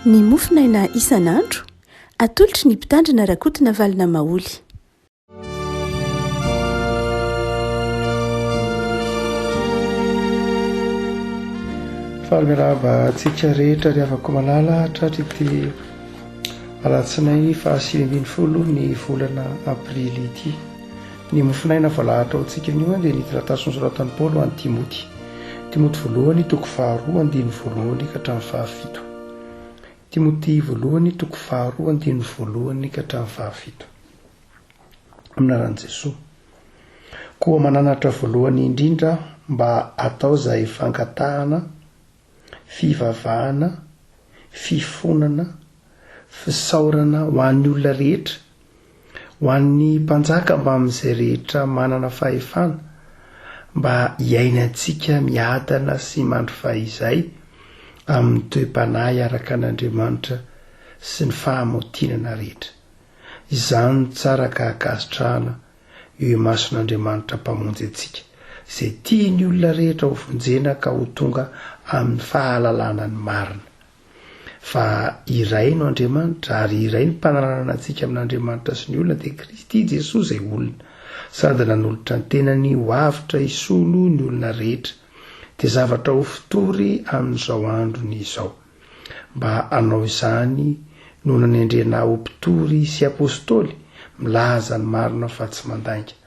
Ny mofonaina isan'andro, atolotry ny Mpitandrina Rakotonavalona Maholy. Faly miarahaba antsika rehetra ry havako malala tratry ity alatsinainy faha 19 ny volana aprily ity. Ny mofonaina voalahatra ho antsika anio dia ny taratasy nosoratan'i Paoly ho an'i Timoty. Timoty voalohany toko faharoa andininy voalohany ka hatramin'ny fahafito. Timoty voalohany toko faharoa andininy voalohany ka hatramin'ny fahafito. Amin'ny anaran'i Jesoa. Koa mananatra voalohany indrindra aho mba atao izay fangatahana, fivavahana, fifonana, fisaorana ho an'ny olona rehetra, ho an'ny mpanjaka mbamin'izay rehetra manana fahefana, mba hiainantsika miadana sy mandry fahizay amin'ny toe-panahy araka an'Andriamanitra sy ny fahamaotinana rehetra. Izany no tsara ka ankasitrahana eo imason'Andriamanitra Mpamonjy antsika, izay tia ny olona rehetra hovonjena ka ho tonga amin'ny fahalalana ny marina. Fa iray no Andriamanitra, ary iray ny mpanananana antsika amin'Andriamanitra sy ny olona, dia Kristy Jesoa izay olona, sady nanolotra ny tenany ho avotra hisolo ny olona rehetra, dia zavatra ho fitory amin'izao androny izao. Mba hanao izany no nanendrena ahy ho mpitory sy apostoly, milaza ny marina fa tsy mandainga,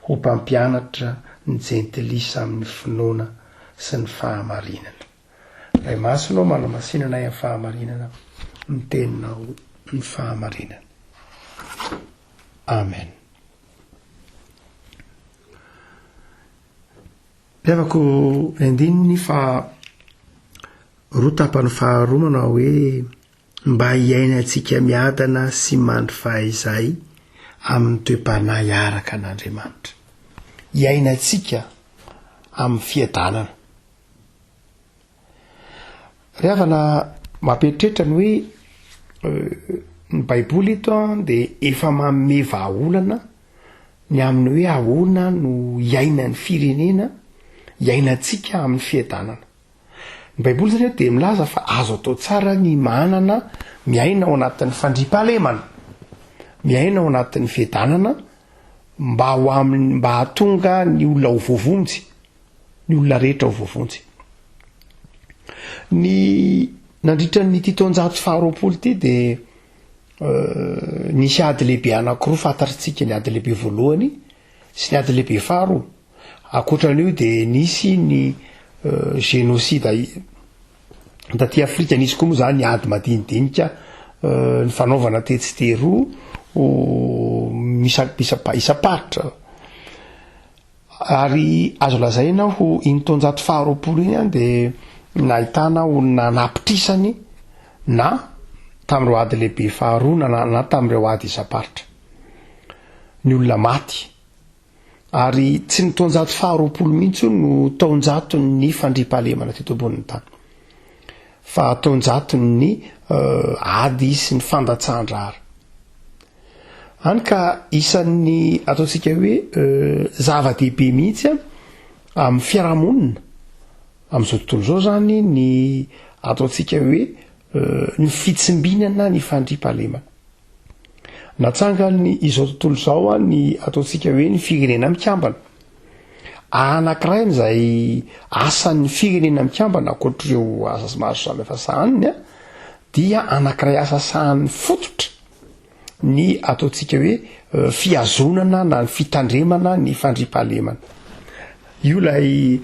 ho mpampianatra ny jentilisa amin'ny finoana sy ny fahamarinana. Ray Masina ô manamasina anay amin'ny fahamarinana ny teninao ny fahamarinana. Amen. Mpiavako andininy fa roa tapany faharoa manao hoe mba hiainantsika miadana sy mandry fahizay amin'ny toe-panahy araka an'Andriamanitra. Hiainantsika amin'ny fiadanana. Ry havana, mampieritreritra ny hoe ny Baiboly eto an dia efa manome vahaolana ny amin'ny hoe ahoana no hiainan'ny firenena, hiainantsika amin'ny fiadanana. Ny Baiboly zany eto dia milaza fa azo atao tsara ny manana miaina ao anatin'ny fandriampahalemana, miaina ao anatin'ny fiadanana mba ho amin'ny mba hahatonga ny olona ho voavonjy. ny olona rehetra ho voavonjy. Ny nandritra ny ity taonjato faharoapolo ity dia euh, nisy ady lehibe anankiroa fantatritsika, ny ady lehibe voalohany sy ny ady lehibe faharoa. Ankoatran'io dia nisy ny euh, génocide taty Afrika, nisy koa moa zany ady madinidinika euh, ny fanaovana tetsy teroa isam-paritra. Ary azo lazaina ho iny taonjato faharoapolo iny dia nahitana olona anapitrisany na tamin'ireo ady lehibe faharoa na na tamin'ireo ady isam-paritra. Ny olona maty. Ary tsy ny taonjato faharoapolo mihitsy no taonjaton'ny fandriampahalemana teto ambonin'ny tany. Fa taonjaton'ny ady sy ny fandatsahan-drahara. Hany ka isan'ny ataontsika hoe zava-dehibe mihitsy amin'ny fiarahamonina amin'izao tontolo izao zany ny ataontsika hoe ny fitsimbinana ny fandriampahalemana. Natsangan'ny izao tontolo izao ny ataontsika hoe ny firenena mikambana. Anankiray amin'izay asan'ny firenena mikambana ankoatr'ireo asa maro samihafa sahaniny dia anankiray asa sahaniny fototra ny ataontsika hoe fihazonana na ny fitandremana ny fandriampahalemana. Io ilay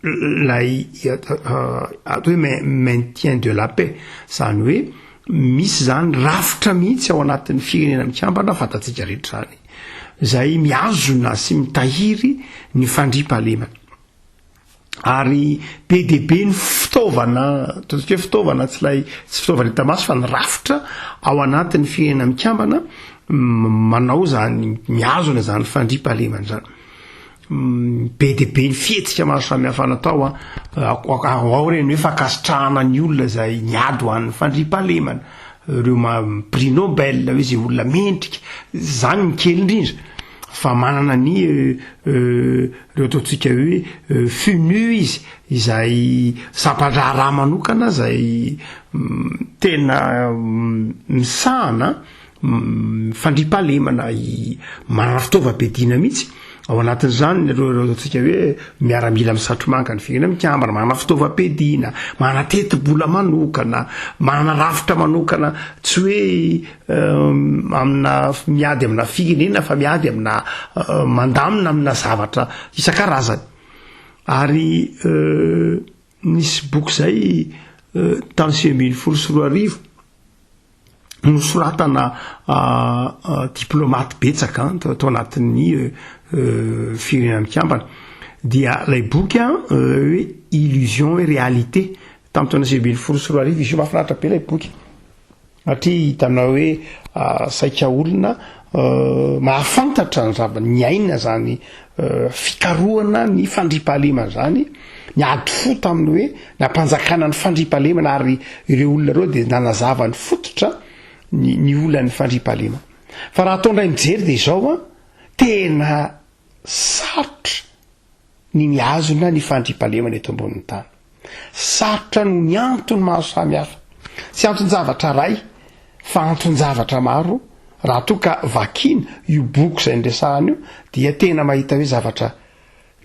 ilay atao hoe maintien de la paix, izany hoe misy izany rafitra mihitsy ao anatin'ny firenena mikambana, fantatsika rehetra izany, izay mihazona sy mitahiry ny fandriampahalemana. Ary be dia be ny fitaovana, ataontsika hoe fitaovana tsy ilay tsy fitaovana hita maso fa ny rafitra ao anatin'ny firenena mikambana manao izany mihazona izany fandriampahalemana izany. Be dia be ny fihetsika maro samihafa natao an, ao ireny hoe fankasitrahana ny olona izay niady ho an'ny fandriampahalemana, ireo prix Nobel, hoe izay olona mendrika, izany ny kely indrindra. fa manana ny ireo ataontsika hoe FUNU izy izay sampan-draharaha manokana izay tena misahana fandriampahalemana, manana fitaovam-piadiana mihitsy ao anatin'izany ireo ireo ataontsika hoe miaramila misatro-manga ny Firenena Mikambana, manana fitaovam-piadiana, manana tetibola manokana, manana rafitra manokana, tsy hoe amina miady amina firenena fa miady amina mandamina amina zavatra isan-karazany. Ary nisy boky izay tamin'ny 2019 nosoratana diplômaty betsaka tao anatin'ny Firenena Mikambana dia ilay boky hoe Illusion et réalité tamin'ny taona 2019 izy io. Mahafinaritra be ilay boky satria hitanao hoe saika olona mahafantatra ny zava-niaina zany fikarohana ny fandriampahalemana zany, ny ady fo tamin'ny hoe ny hampanjakana ny fandriampahalemana, ary ireo olona ireo dia nanazava ny fototra ny ny olan'ny fandriampahalemana. Fa raha atao indray mijery dia izao an, tena sarotra ny mihazona ny fandriampahalemana eto ambonin'ny tany. Sarotra noho ny antony maro samihafa. Tsy anton-javatra iray fa anton-javatra maro, raha toa ka vakiana io boky izay niresahana io dia tena mahita hoe zavatra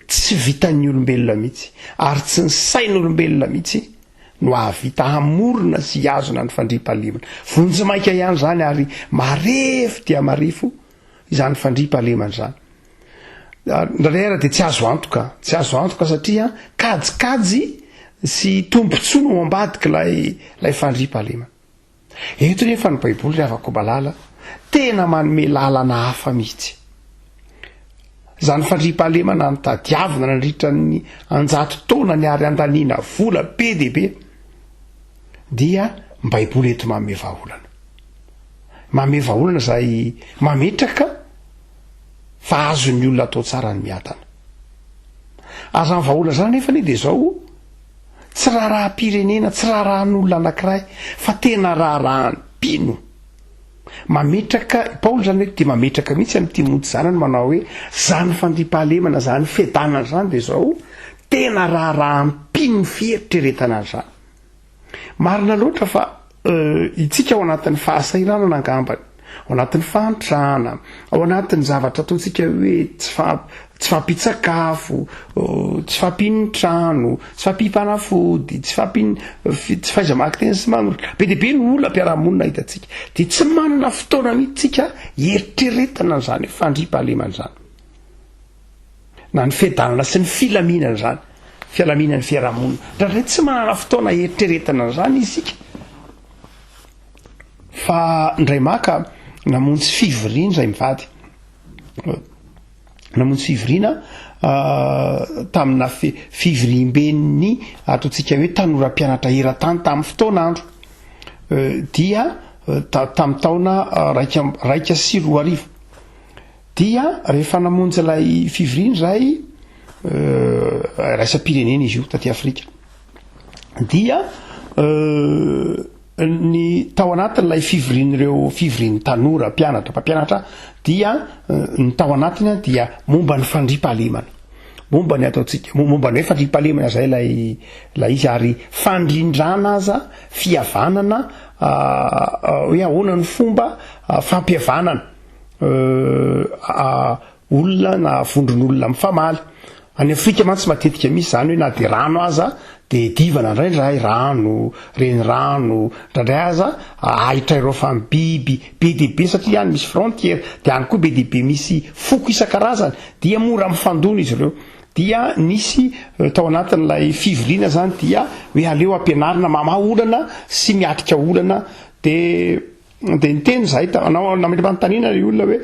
tsy vitan'ny olombelona mihitsy ary tsy ny sain'olombelona mihitsy no hahavita hamorona sy hihazona ny fandriampahalemana. Vonjimaika ihany izany ary marefo dia marefo izany fandriampahalemana izany. Indraindray ara dia tsy azo antoka, tsy azo antoka satria kajikajy sy tombontsoa no ao ambadik'ilay ilay fandriampahalemana. Eto nefa ny Baiboly ry havako malala tena manome lalana hafa mihitsy. Izany fandriampahalemana notadiavina nandritra ny anjato taonany ary andaniana vola be dia be dia ny Baiboly eto manome vahaolana. Manome vahaolana izay mametraka fa azon'ny olona atao tsara ny miadana. Ary izany vahaolana izany anefa anie dia izao, tsy raharaham-pirenena, tsy raharahan'olona anankiray, fa tena raharahan'ny mpino. Mametraka, i Paoly izany hoe dia mametraka mihitsy amin'i Timoty zanany manao hoe, izany fandriampahalemana, izany fiadanana izany dia izao, tena raharahan'ny mpino ny fieritreretana an'izany. Marina loatra fa itsika ao anatin'ny fahasahiranana angambany, ao anatin'ny fahantrana, ao anatin'ny zavatra ataontsika hoe tsy fa- tsy fahampian-tsakafo, tsy fahampian'ny trano, tsy fahampiam-panafody, tsy fahampian'ny fi- tsy fahaiza-mamaky teny sy manoratra. Be dia be ny olam-piarahamonina hitantsika. Dia tsy manana fotoana mihitsy tsika hieritreretana an'izany hoe fandriampahalemana izany. Na ny fiadanana sy ny filaminana izany, fialaminan'ny fiarahamonina. Indraindray tsy manana fotoana hieritreretana an'izany isika. Fa indray maka namonjy fivoriana izay mivady. Namonjy fivoriana tamina fivoriamben'ny ataontsika hoe tanora mpianatra eran-tany tamin'ny fotoan'andro. Dia tamin'ny taona 2001. Dia rehefa namonjy ilay fivoriana izahay, iraisam-pirenena izy io taty Afrika, dia ny tao anatin'ilay fivorian'ireo fivorian'ny tanora mpianatra mpampianatra dia ny tao anatiny dia momba ny fandriampahalemana, momba ny ataontsika momba ny hoe fandriampahalemana izay ilay ilay izy ary fandrindrana aza fihavanana hoe ahoana ny fomba fampihavanana. Olona na vondron'olona mifamaly. Any Afrika mantsy matetika misy izany hoe na dia rano aza dia divana indraindray, rano, renirano, indraindray aza ahitra iraofan'ny biby, be dia be satria any misy frontière, dia any koa be dia be misy foko isan-karazany dia mora mifandona izy ireo. Dia nisy tao anatin'ilay fivoriana izany dia hoe aleo ampianarina mamaha olana sy miatrika olana dia Dia niteny izahay, nanao nametra-panontaniana ilay olona hoe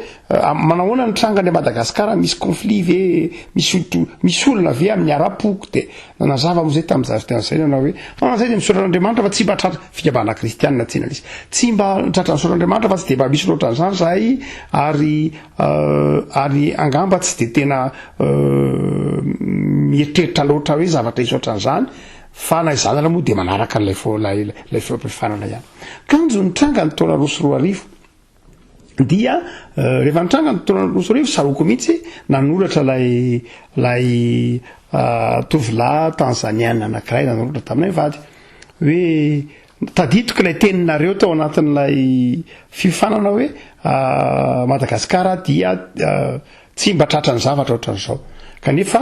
manao ahoana ny tranga any Madagasikara, misy conflit ve, misy misy olana ve amin'ny ara-poko? Dia nanazava moa izay tamin'izany fotoana izay nanao hoe ah izay dia misaotra an'Andriamanitra fa tsy mba tratra, fikambanana kristianina tsinona ilay izy, tsy mba tratra nisaotra an'Andriamanitra fa tsy dia mba misy loatra an'izany izahay ary ary angamba tsy dia tena mieritreritra loatra hoe zavatra hisy ohatran'izany fa na izany ara moa dia manaraka an'ilay ilay fampifanana ihany. Kanjo nitranga ny taona 2002. Dia rehefa nitranga ny taona 2002, tsaroako mihitsy nanoratra ilay ilay tovolahy tanzaniana anankiray nanoratra taminay mivady hoe tadidiko ilay teninareo tao anatin'ilay fiofanana hoe Madagasikara dia tsy mba tratran'ny zavatra ohatran'izao. Kanefa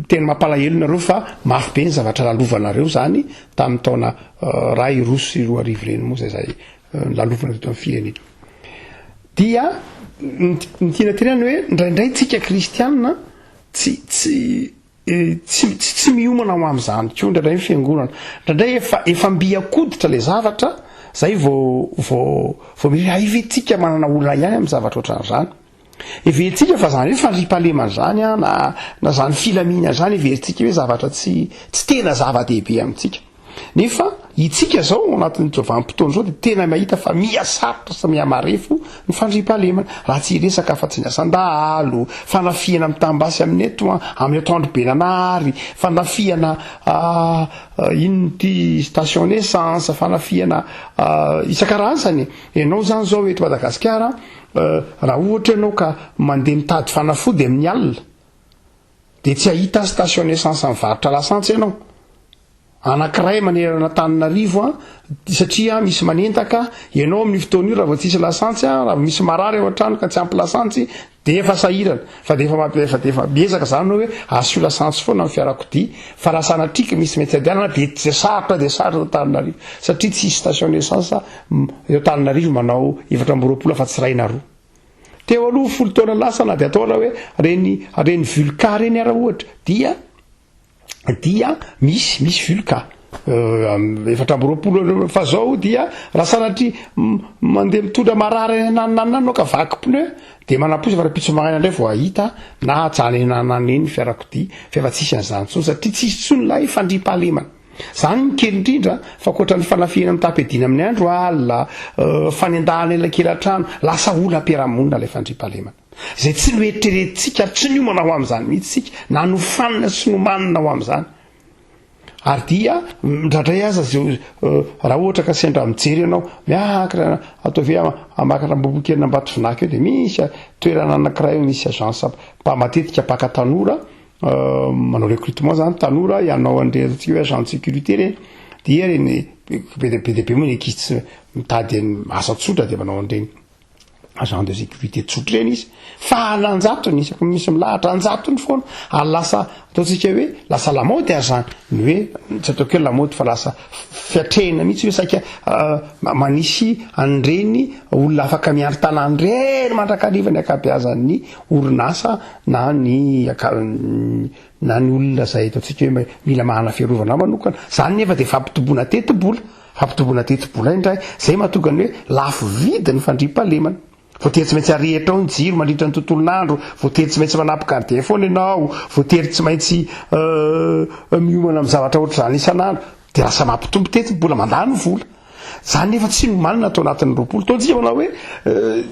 tena mampalahelo nareo fa mafy be ny zavatra lalovanareo zany tamin'ny taona 2001 ireny moa zay zay lalovana teto amin'ny firenena. Dia ny tiana tenenana hoe indraindray tsika kristianina tsy tsy tsy tsy tsy miomana ho amin'izany koa indraindray ny fiangonana. Indraindray efa efa mby an-koditra ilay zavatra zay vao vao vao mieritreritra hay ve tsika manana olana ihany amin'ny zavatra ohatran'izany. Heverintsika fa zany hoe fandriampahalemana zany an, na na zany filaminana zany heverintsika hoe zavatra tsy tsy tena zava-dehibe amintsika. Nefa itsika zao ao anatin'izao vanim-potoana izao dia tena mahita fa miha sarotra sy miha marefo ny fandriampahalemana. Raha tsy hiresaka afa-tsy ny asan-dahalo, fanafihana mitam-basy amin'ny eto an, amin'ny atoandro be nanahary, fanafihana inona ity station essence, fanafihana isan-karazany. Ianao zany zao eto Madagasikara Raha ohatra ianao ka mandeha mitady fanafody amin'ny alina dia tsy hahita station essence mivarotra lasantsy ianao. Anankiray manerana an'Antananarivo an, satria misy manendaka, ianao amin'io fotoana io raha vao tsisy lasantsy an, raha vao misy marary ao an-trano ka tsy ampy lasantsy dia efa sahirana, fa dia efa mampi- efa dia efa miezaka zany ianao hoe asio lasantsy foana ny fiarakodia, fa raha sanatria ka misy maintsy andehanana dia tsy sarotra dia sarotra Antananarivo satria tsisy station essence Eo Antananarivo manao 24 afa-tsy iray na roa. Teo aloha folo taona lasa na dia atao ara hoe reny reny Vulca reny ara ohatra dia dia misy misy Vulca 24 fa zao dia raha sanatria mandeha mitondra marary any ananona any anao ka vaky pneu dia manampoizina fa rahampitso maraina indray vao hahita na hajanona eny ananona eny ny fiarakodia fa efa tsisy an'izany intsony satria tsisy intsony ilay fandriampahalemana. Izany no kely indrindra fa ankoatra ny fanafihana mitam-piadiana amin'ny andro alina, fanendahana elakelan-trano, lasa olam-piarahamonina ilay fandriampahalemana. Izay tsy noeritreretintsika ary tsy niomana ho amin'izany mihitsy isika, na nofanina sy nomanina ho amin'izany. Ary dia indraindray aza izao raha ohatra ka sendra mijery ianao, miakatra ataovy hoe hamakatra Ambohibokelina Ambatovinaky eo dia misy toerana anankiray misy agence matetika mpaka tanora, Manao recrutement zany tanora hianao an'ireny ataontsika hoe agent de sécurité ireny dia ireny be dia be dia be moa ny ankizy tsy mitady asa tsotra dia manao an'ireny agent de sécurité tsotra ireny izy fa an'anjatony isaky ny misy milahatra anjatony foana ary lasa ataontsika hoe lasa lamaody ary zany ny hoe tsy ataoko hoe lamaody fa lasa fiatrehina mihitsy hoe saika manisy an'ireny olona afaka miandry tanàna ireny mandrakariva ny ankabeazan'ny orinasa na ny na ny olona izay ataontsika hoe mila manana fiarovana manokana. Izany nefa dia fampitomboana tetibola, fampitomboana tetibola indray. Izay mahatonga ny hoe lafo vidy ny fandriampahalemana. Voatery tsy maintsy arehitra ao ny jiro mandritra ny tontolon'andro, voatery tsy maintsy manampy gardien foana ianao, voatery tsy maintsy miomana amin'ny zavatra ohatr'izany isan'andro. Dia lasa mampitombo tetibola, mandany vola. Zany nefa tsy nomanina tao anatin'ny 20 taona. Tsika manao hoe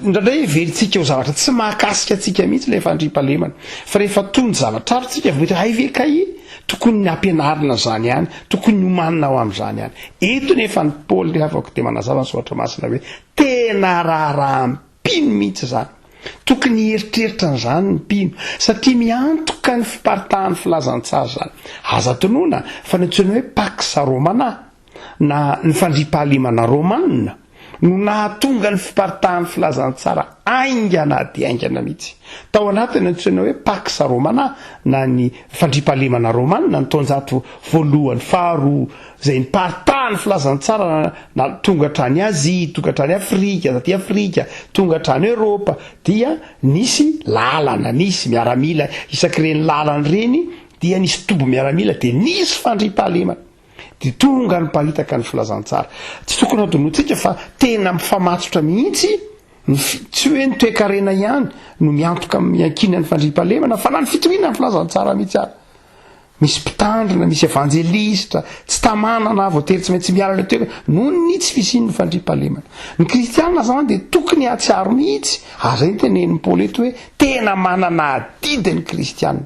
indraindray heverintsika ho zavatra tsy mahakasika antsika mihitsy ilay fandriampahalemana. Fa rehefa toa ny zavatra ary tsika vao mahita hay ve kay tokony ny ampianarina izany ihany, tokony homanina ho amin'izany ihany. Eto nefa ny Paoly ry havako dia manazava ny soratra masina hoe tena raharahan'ny mpino mihitsy izany. Tokony hieritreritra an'izany ny mpino satria miantoka ny fiparitahan'ny filazantsara izany. Aza tonona fa ny antsoina hoe Pax Romana na ny fandriampahalemana rômanina no nahatonga ny fiparitahan'ny filazantsara haingana dia haingana mihitsy. Tao anatin'ny antsoina hoe Pax Romana na ny fandriampahalemana rômanina ny taonjato voalohany faharoa izay niparitahan'ny filazantsara na tonga hatrany Azia, tonga hatrany Afrika, taty Afrika, tonga hatrany Eoropa dia nisy lalana, nisy miaramila isak'ireny lalana ireny dia nisy toby miaramila dia nisy fandriampahalemana. Dia tonga niparitaka ny filazantsara. Tsy tokony hadinointsika fa tena mifamatotra mihitsy ny tsy hoe ny toekarena ihany no miantoka miankina ny fandriampahalemana fa na ny fitoriana ny filazantsara mihitsy ary. Misy mpitandrina, misy evanjelistra, tsy tamana na voatery tsy maintsy miala ilay toerana noho ny tsy fisian'ny fandriampahalemana. Ny kristiana izany dia tokony hahatsiaro mihitsy, ary izay no tenenin'i Paoly eto hoe tena manana adidy ny kristiana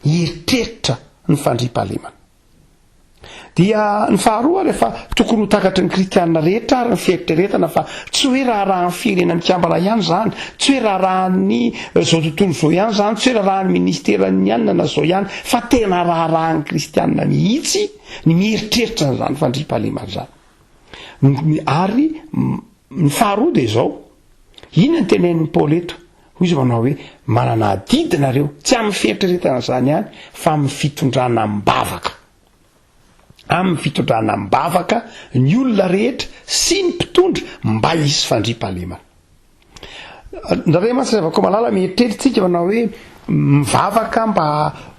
hieritreritra ny fandriampahalemana. Dia ny faharoa, rehefa tokony ho takatry ny kristiana rehetra ary ny fieritreretana fa tsy hoe raharahan'ny Firenena Mikambana ihany izany, tsy hoe raharahan'ny izao tontolo izao ihany izany, tsy hoe raharahan'ny ministeran'ny anona na izao ihany, fa tena raharahan'ny kristiana mihitsy ny mieritreritra an'izany fandriampahalemana izany. Ary ny faharoa dia izao, inona no tenenin'i Paoly eto? Hoy izy manao hoe, manana adidy nareo, tsy amin'ny fieritreretana izany ihany, fa amin'ny fitondrana am-bavaka. Amin'ny fitondrana am-bavaka ny olona rehetra sy ny mpitondra mba hisy fandriampahalemana. Indraindray mantsy ry havako malala mieritreritra tsika manao hoe mivavaka mba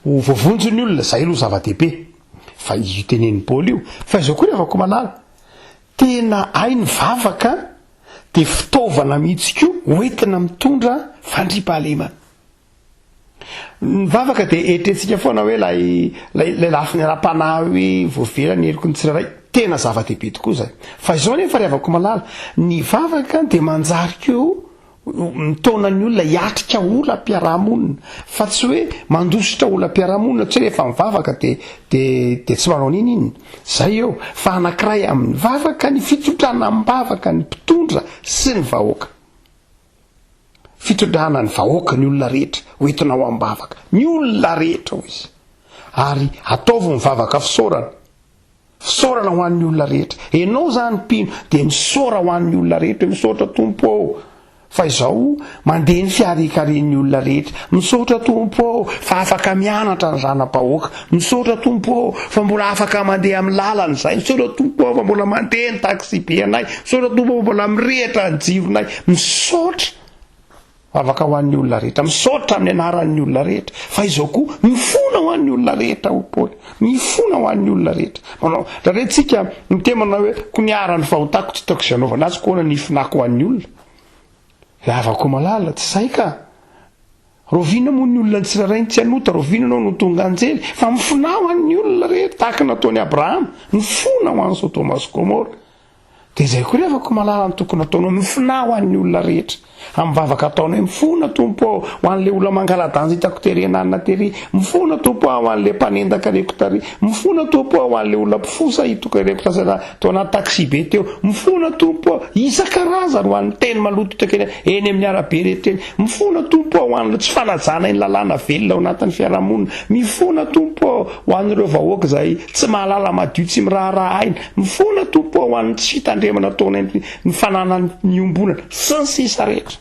ho voavonjy ny olona, izay aloha zava-dehibe. Fa io tenenin'i Paoly io. Fa izao koa ry havako malala, tena hay ny vavaka dia fitaovana mihitsy koa hoentina mitondra fandriampahalemana. Ny vavaka dia eritreretintsika foana hoe ilay ilay lafiny ara-panahy hoe voavela ny heloky ny tsirairay. Tena zava-dehibe tokoa izay. Fa izao anefa ry havako malala, ny vavaka dia manjary koa mitaona ny olona hiatrika olam-piarahamonina. Fa tsy hoe mandositra olam-piarahamonina, tsy hoe rehefa mivavaka dia dia dia tsy manao n'inon'inona. Izay eo. Fa anankiray amin'ny vavaka ny fitondrana am-bavaka ny mpitondra sy ny vahoaka. Fitondrana ny vahoaka, ny olona rehetra, ho entinao am-bavaka. Ny olona rehetra, hoy izy. Ary ataovy ny vavaka fisaorana. Fisaorana ho an'ny olona rehetra. Ianao izany mpino, dia misaora ho an'ny olona rehetra. Misaotra Tompo ô! Fa izao mandeha ny fiharikaren'ny olona rehetra. Misaotra Tompo ô! Fa afaka mianatra ny zana-bahoaka. Misaotra Tompo ô! Fa mbola afaka mandeha amin'ny lalana izahay. Misaotra Tompo ô! Fa mbola mandeha ny taxi-be anay. Misaotra Tompo ô! Fa mbola mirehitra ny jironay. Misaotra! Vavaka ho an'ny olona rehetra. Misaotra amin'ny anaran'ny olona rehetra. Fa izao koa, mifona ho an'ny olona rehetra, hoy Paoly. Mifona ho an'ny olona rehetra. Manao, indraindray tsika miteny manao hoe, ko niharan'ny fahotako, tsy hitako izay hanaovana azy, koa ahoana ny hifonako ho an'ny olona? Ry havako malala, tsy izay ka! Rahoviana moa ny olona tsirairay no tsy hanota? Rahoviana ianao no tonga anjely? Fa mifonà ho an'ny olona rehetra, tahaka ny nataon'i Abrahama, nifona ho an'i Sodoma sy Gomora. Dia izay koa ry havako malala no tokony hataonao, mifonà ho an'ny olona rehetra. Amin'ny vavaka ataonao hoe, mifona Tompo ô, ho an'ilay olona mangala-danja hitako tery ananona tery, mifona Tompo ô, ho an'ilay mpanendaka reko tary, mifona Tompo ô, ho an'ilay olona mpifosa hitako reko tasana tao anaty taxi-be teo, mifona Tompo ô, isan-karazany ho an'ny teny maloto hitako eny eny amin'ny arabe rehetra eny. Mifona Tompo ô ho an'ireo tsy fanajana ny lalàna velona ao anatin'ny fiarahamonina. Mifona Tompo ô ho an'ireo vahoaka izay tsy mahalala madio tsy miraharaha aina. Mifona Tompo ô ho an'ny tsy fitandremana ataonay ny fananany niombonana sy ny sisa rehetra.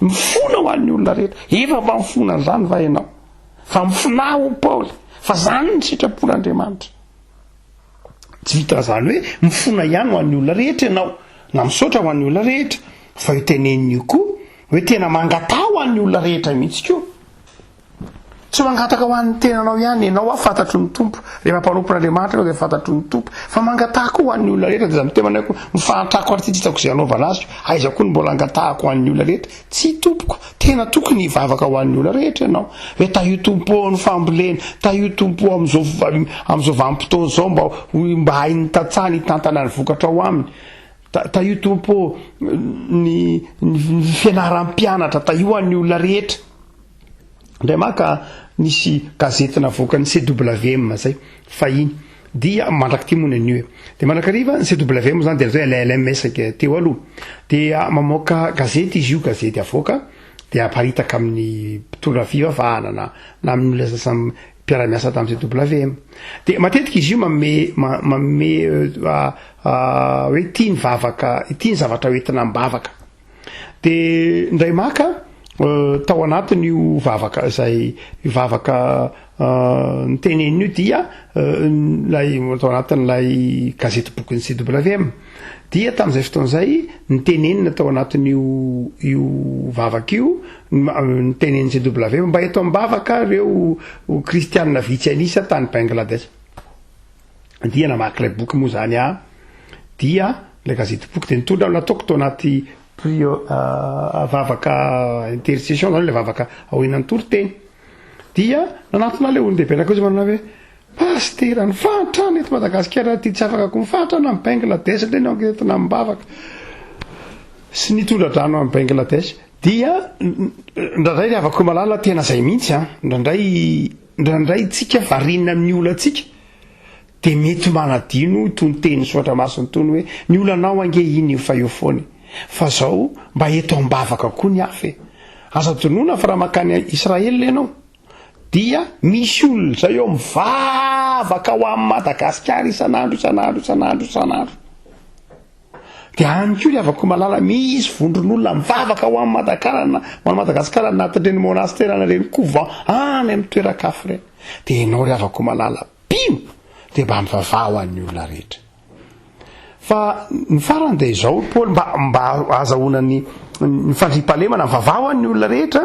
Mifona ho an'ny olona rehetra. Efa mba mifona an'izany va ianao? Fa mifonà hoy Paoly fa izany ny sitrapon'Andriamanitra. Tsy vitan'izany hoe mifona ihany ho an'ny olona rehetra ianao na misaotra ho an'ny olona rehetra fa io teneniny io koa Hoe tena mangataha ho an'ny olona rehetra mihitsy koa. Tsy mangataka ho an'ny tenanao ihany, ianao aho fantatry ny Tompo. Rehefa mpanompon'Andriamanitra ianao dia fantatry ny Tompo. Fa mangataha koa ho an'ny olona rehetra, dia za miteny manao hoe ny fahantrako ary ity tsy hitako izay hanaovana azy, aiza koa no mbola angatahako ho an'ny olona rehetra? Tsia tompoko, tena tokony hivavaka ho an'ny olona rehetra ianao. Hoe tahio Tompo ô ny fambolena, tahio Tompo ô amin'izao amin'izao vanim-potoana izao mba ho mba hain'ny tantsaha ny hitantana ny vokatra ao aminy. Tahio Tompo ô ny ny fianaran'ny mpianatra, tahio an'ny olona rehetra. Indray maka nisy gazety navoakan'ny CWM zay fahiny dia mandrak'ity moa ny an'io e. Dia mandrakariva ny CWM zany dia atao hoe LLMS teo aloha. Dia mamoaka gazety izy io, gazety avoaka dia aparitaka amin'ny mpitondra fivavahana na na amin'ny olona sasany mpiara-miasa tamin'ny CWM. Dia matetika izy io manome manome hoe ity ny vavaka, ity ny zavatra hoentina am-bavaka. Dia indray maka tao anatin'io vavaka izay io vavaka nitenenina io dia ilay tao anatin'ilay gazety bokin'ny CWM dia tamin'izay fotoana izay nitenenina tao anatin'io io vavaka io nitenenin'ny CWM mba eto am-bavaka ireo kristianina vitsy an'isa tany Bangladesh. Dia namaky ilay boky moa izany aho, dia ilay gazety boky dia nitondra aho nataoko tao anaty prio vavaka intercession izany ilay vavaka aorianan'ny toriteny. Dia nanatona ilay olon-dehibe anankiray izy manao hoe Pasitera, ny fahantrana eto Madagasikara aty tsy afaka koa ny fahantrana any Bangladesh indray no entina amim-bavaka sy ny tondra-drano any Bangladesh. Dia indraindray ry havako malala tena izay mihitsy an, indraindray indraindray tsika variana amin'ny olantsika. Dia mety manadino itony tenin'ny soratra masina itony hoe ny olanao ange iny io fa eo foana e. Fa zao mba eto am-bavaka koa ny hafa e. Aza adinoina fa raha mankany Israel ianao dia misy olona izay eo mivavaka ho an'i Madagasikara isan'andro isan'andro isan'andro isan'andro. Dia any koa ry havako malala misy vondron'olona mivavaka ho an'i Madakara na ho an'i Madagasikara anatin'ireny monastera na ireny couvent any amin'ny toeran-kafa ireny. Dia ianao ry havako malala mpino dia mba mivavaha ho an'ny olona rehetra. Fa ny farany dia izao ry Paoly mba mba ahazahoana ny ny fandriampahalemana mivavaha ho an'ny olona rehetra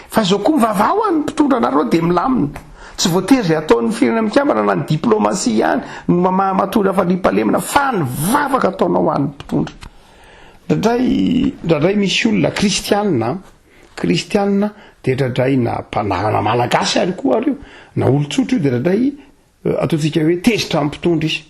fa izao koa mivavaha ho an'ny mpitondra anareo dia milamina. Tsy voatery izay ataon'ny firenena mikambana na ny diplomasia ihany no mamaha mahatondra fandriampahalemana fa ny vavaka ataonao ho an'ny mpitondra. Indraindray indraindray misy olona kristianina kristianina dia indraindray na mpanarana malagasy ary koa ary io na olon-tsotra io dia indraindray Ataontsika hoe tezitra amin'ny mpitondra izy.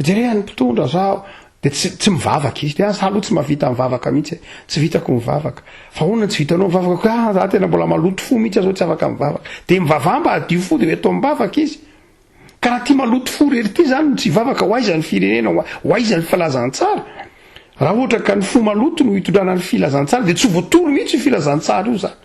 Jereo ny mpitondra zaho dia tsy tsy mivavaka izy. Dia za aloha tsy mahavita mivavaka mihitsy e. Tsy vitako mivavaka. Fa ahoana tsy vitanao mivavaka? Koa ah, za tena mbola maloto fo mihitsy aho zao tsy afaka mivavaka. Dia mivavaha mba hadio fo dia ho eto am-bavaka izy. Ka raha ty maloto fo rery ty zany no tsy hivavaka, ho aiza ny firenena, ho aiza ny filazantsara? Raha ohatra ka ny fo maloto no hitondrana ny filazantsara dia tsy ho voatory mihitsy io filazantsara io zany.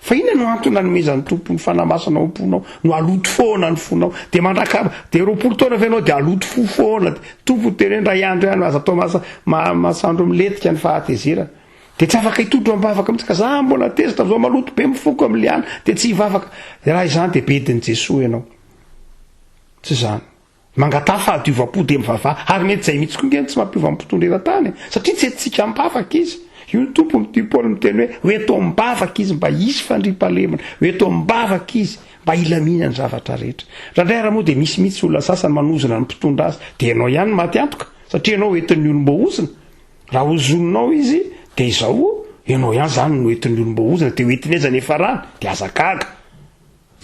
Fa inona no antony nanomezan'ny Tompo ny Fanahy Masina ao am-ponao no haloto foana ny fonao? Dia mandraka dia 20 taona ve ianao dia haloto fo foana? Dia Tompo niteny hoe indray andro ihany aza atao masa masoandro milentika ny fahatezerana. Dia tsy afaka hitodro am-bavaka mihitsy ka za mbola tezitra zao maloto be ny foko amin'ilay any dia tsy hivavaka. Dia raha izany dia bedin'i Jesoa ianao. Tsy izany. Mangataha fahadiovam-po dia mivavaha, ary mety izay mihitsy koa nge no tsy mampiova ny mpitondra eran-tany e! Satria tsy entintsika am-bavaka izy. Io ny Tompo io Paoly miteny hoe, ho eto am-bavaka izy mba hisy fandriampahalemana, ho eto am-bavaka izy mba hilamina ny zavatra rehetra. Indraindray ary moa dia misy mihitsy olona sasany manozona ny mpitondra azy, dia ianao ihany no maty antoka, satria ianao entin'ny olom-boahozona. Raha hozoninao izy dia izao, ianao ihany izany no entin'ny olom-boahozona, dia ho entiny aiza ny hiafarany? Dia aza gaga.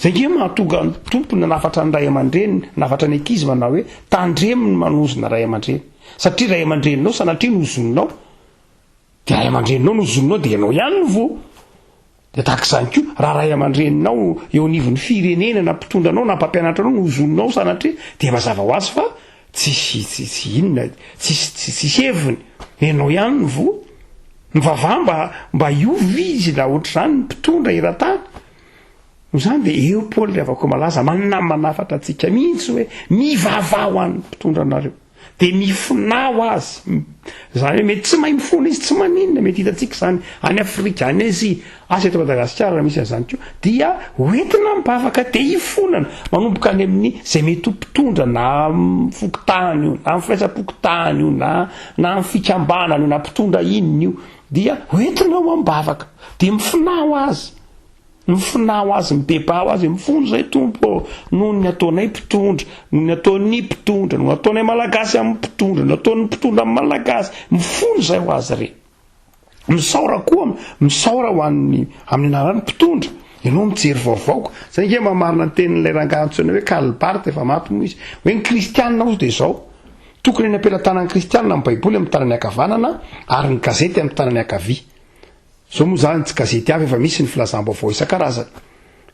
Zay nge mahatonga ny Tompo nanafatra ny ray aman-dreny, nanafatra ny ankizy manao hoe, tandremo ny manozona ray aman-dreny. Satria ray aman-dreninao sanatria no hozoninao, dia ray aman-dreninao no hozoninao dia ianao ihany no voa. Dia tahaka izany koa, raha ray aman-dreninao eo anivon'ny firenena na mpitondra anao na mpampianatra anao no hozoninao sanatria, dia mazava ho azy fa tsisy tsisy inona, tsisy tsisy heviny, ianao ihany no voa. Mivavaha mba mba hiova izy na ohatr'izany ny mpitondra eran-tany. Noho izany dia eo Paoly ry havako malaza manana manafatra antsika mihitsy hoe mivavaha ho an'ny mpitondra anareo. Dia mifonà ho azy. Izany hoe mety tsy mahay mifona izy, tsy maninona, mety hitantsika izany any Afrika, any Asia, asa eto Madagasikara raha misy an'izany koa, dia hoentina am-bavaka dia hifonana, manomboka any amin'ny izay mety ho mpitondra na amin'ny fokontany io, na amin'ny firaisam-pokontany io, na na amin'ny fikambanana io, na mpitondra inona io, dia hoentina ao am-bavaka, dia mifonà ho azy. Mifonà ho azy, mibebaha ho azy, mifona izay Tompo ô, noho ny ataonay mpitondra, noho ny ataon'ny mpitondra, noho ny ataonay Malagasy amin'ny mpitondra, noho ny ataon'ny mpitondra amin'ny Malagasy, mifona izay ho azy ireny. Misaora koa, misaora ho an'ny amin'ny anaran'ny mpitondra. Ianao mijery vaovao ko. Zay nge mamarina ny tenin'ilay rangahy antsoina hoe Karl Barth, efa maty moa izy, hoe ny kristianina hozy dia izao, tokony eny am-pelatanan'ny kristianina ny baiboly amin'ny tanany ankavanana ary ny gazety amin'ny tanany ankavia. Zao moa zany tsy gazety hafa efa misy ny filazam-baovao isan-karazany.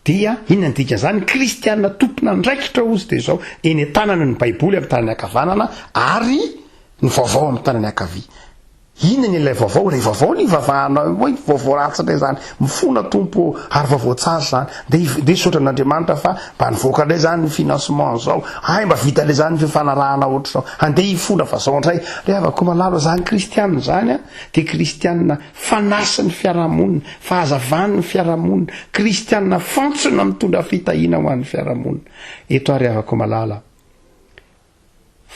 Dia inona ny dikan'izany? Ny kristiana tompon'andraikitra hozy dia izao, eny an-tanany ny baiboly amin'ny tanany ankavanana ary ny vaovao amin'ny tanany ankavia. Inona ny ilay vaovao? Ilay vaovao ny ivavahana hoe vaovao ratsy indray izany. Mifona Tompo ô, ary vaovao tsara izany. Dia dia misaotra an'Andriamanitra fa mba nivoaka indray izany ny financement an'izao. Hay mba vita indray izany ny fifanarahana ohatr'izao. Andeha hifona fa zao indray. Ry havako malala, izany kristiana izany an, dia kristiana Fanasin'ny fiarahamonina, fahazavan'ny fiarahamonina, kristiana fantsona mitondra fitahiana ho an'ny fiarahamonina. Eto ary havako malala,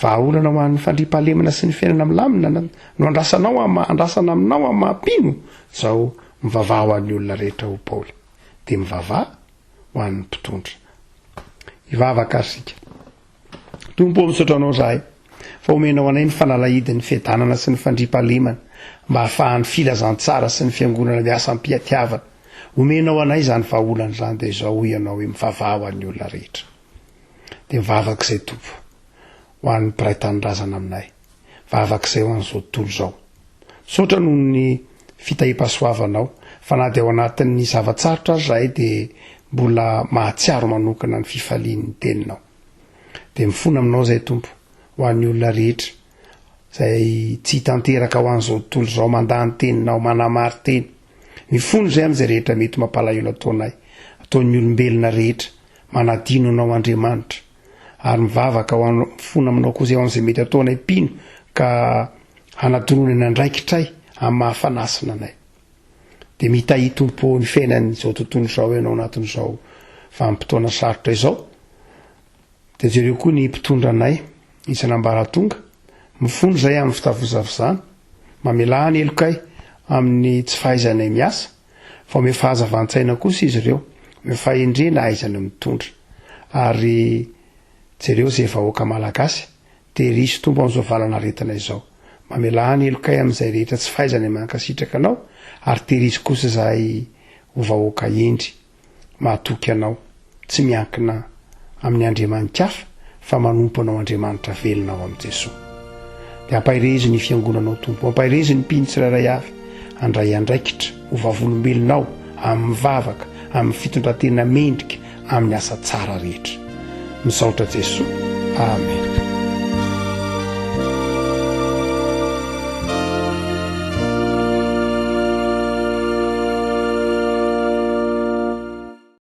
vahaolana ho an'ny fandriampahalemana sy ny fiainana milamina no andrasanao ama, andrasana aminao amin'ny maha mpino, izao mivavaha ho an'ny olona rehetra ho Paoly. Dia mivavaha ho an'ny mpitondra. Hivavaka ary isika. Tompo ô misaotra anao zahay fa omenao anay ny fanalahidin'ny fiadanana sy ny fandriampahalemana mba ahafahan'ny filazantsara sy ny fiangonana miasa am-piatiavana. Omenao anay izany vahaolana izany dia izao hoy ianao hoe mivavaha ho an'ny olona rehetra. Dia mivavaka izay Tompo ho an'ny mpiray tanindrazana aminay. Vavaka izay ho an'izao tontolo izao. Misaotra noho ny fitahiam-pahasoavanao fa na dia ao anatin'ny zava-tsarotra aza izahay dia mbola mahatsiaro manokana ny fifalian'ny teninao. Dia mifona aminao izay Tompo ho an'ny olona rehetra izay tsy tanteraka ho an'izao tontolo izao mandà ny teninao, manamari-teny. Mifona izay amin'izay rehetra mety mampalahelo ataonay, ataon'ny olombelona rehetra, manadino anao Andriamanitra. Ary mivavaka ho anao, mifona aminao koa izay ho an'izay mety ataonay mpino ka hanadinoana ny andraikitray amin'ny maha fanasina anay. Dia mitahia Tompo ô ny fiainan'izao tontolo izao ianao anatin'izao vanim-potoana sarotra izao. Dia jereo koa ny mpitondra anay isan'ambaratonga, mifono izay amin'ny fitavozavozana, mamelà ny helokay amin'ny tsy fahaizanay miasa, fa omeo fahazavan-tsaina kosa izy ireo, omeo fahendrena ahaizany mitondra. Ary jereo izay vahoaka malagasy, Tehirizo Tompo amin'izao valan'aretina izao. Mamelà ny helokay amin'izay rehetra tsy fahaizanay mankasitraka Anao, ary tehirizo kosa izahay ho vahoaka hendry, mahatoky Anao, tsy miankina amin'ny andriamani-kafa, fa manompo Anao Andriamanitra velona ao amin'i Jesoa. Dia ampaherezo ny Fiangonanao Tompo, ampaherezo ny mpino tsirairay avy handray andraikitra ho vavolombelonao amin'ny vavaka, amin'ny fitondran-tena mendrika, amin'ny asa tsara rehetra. Misaotra Jesoa. Amen.